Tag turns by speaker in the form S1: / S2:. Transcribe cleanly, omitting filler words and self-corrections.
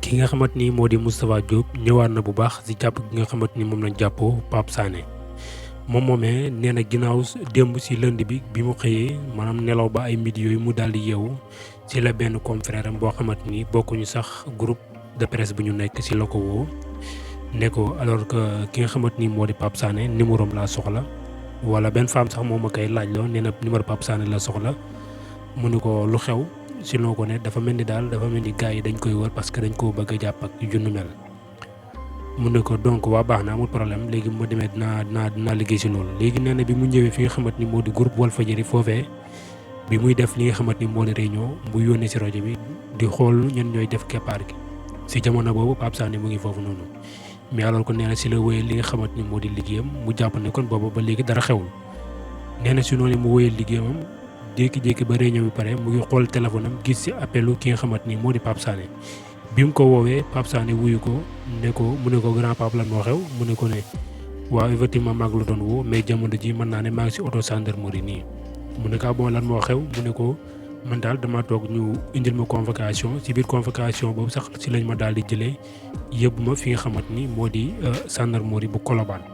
S1: ki nga xamante ni moo di Moustapha Diop ñëwaat na bu baax si jàpp gi nga xamante ni moom lañ jàppoo Pape Sané moom moomee nee na ginnaaw démb si lënd bi mu xëyee maanaam nelaw ba ay midi yooyu mu daal di yeewu si la benn confrère am boo xamante ni bokkuñu sax groupe de presse bu ñu nekk si la ko woo ne ko alors que ki nga xamante ni moo di Pape Sané numéro am laa soxla wala benn femme sax moom ma koy laaj loo nee na numéro Pape Sané la soxla mu ne ko lu xew. si loo ko ne dafa mel ni gars yi dañ koy wër parce que dañ koo bëgg a jàpp ak junnu mel mu ne ko donc waa baax na amul problème léegi bu ma demee dinaa liggéey si loolu. léegi nee na bi mu ñëwee fi nga xamante ni moo di groupe Walfadjri foofee bi muy def li nga xamante ni moo di réunion bu yónnee si rajo bi di xool ñen ñooy def keppaar gi si jamono boobu Pape Sané mu ngi foofu noonu mais alors que nee na si la wéyee li nga xamante ni moo di liggéeyam mu jàpp ne kon boobu ba léegi dara xewul nee na si noonu mu wéyee liggéeyam. jékki-jékki ba réunion bi pare mu ngi xool téléphone am gis ci appelu ki nga xamante ni moo di Pape Sané bi mu ko woowee Pape Sané wuyu ko mu ne ko grand Pape lan moo xew mu ne ko ne waaw effectivement maa ngi la doon woo mais jamono ji mën naa ne maa ngi ci auto gendarmerie nii mu ne ko bon lan moo xew mu ne ko man daal dama toog ñu indil ma convocation ci biir convocation boobu sax ci lañ ma daal di jëlee yóbbu ma fi nga xamante ni moo di gendarmerie bu Colobane